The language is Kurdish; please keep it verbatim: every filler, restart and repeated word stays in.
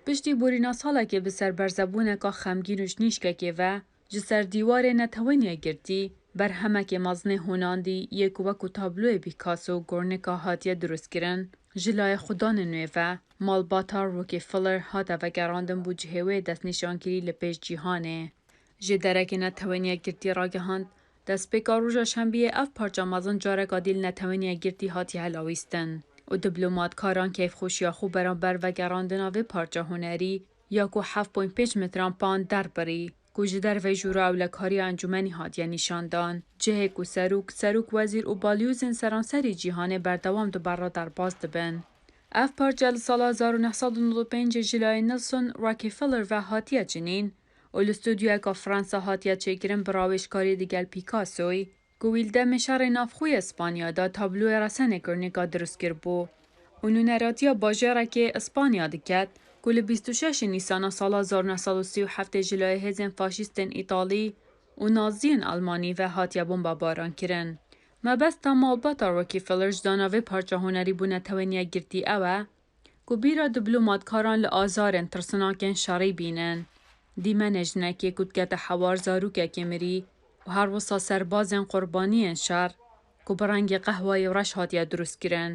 Piştî borîna salekê bi serberzebûneka xemgîn û ji nîşkekê ve, ji ser dîwarê netewên yekgirtî berhemekê mezinê honandî yê ku wekû tabloyê Picasso gornika hatiye dirustkirin, ji layê xudanên wê ve malbata Rockefeller hate vegerandin bû cihê wê destnîşankirî li pêş cîhanê. Ji derekê netewên yekgirtî ragihand, destpêka roja şembiyê ev parça mezin careka dî li netewên yekgirtî hatiye helawîstin û diplomatkaran keyfxweşiya xwe beramber vegerandina vê parça hunerî ya ku heft point pênc metran pan derbirî, ku ji dervey jûra ewlekariya encûmenî hatiye nîşandan, cihê ku serok, serok wezîr û balyozên seranserî cîhanê berdewam di berra derbas dibin. Ev parça li sala hezar û neh sed û nod û pêncê ji layê Nelson Rockefeller ve hatiye çinîn û li stûdyoyeka Fransa hatiye çêkirin bi rawêjkarî digel Picassoyî, ku wî li demê şerê navxwe yê Spanya de tabloyê resenê gornika dirust kiribû û nûneratiya bajêrekê Spanya diket, ku li bîst û şeş Nîsana sala hezar neh sed û sî û heftê ji layê hêzên faşîstên Îtalî û Naziyên Almanî ve hatiye bombebaran kirin. Mebesta malbata Rockefeller ji dana vê parça hunerî bo netewên yekgirtî ew e, ku bîra diplomatkaran li azarên tirsinakên şerî bînin. Dîmenê jinekê ku dikete hewar zarokekê mirî û her wisa serbazên qurbaniyên şer ku bi rengê qehweyî û reş hatiye dirustkirin.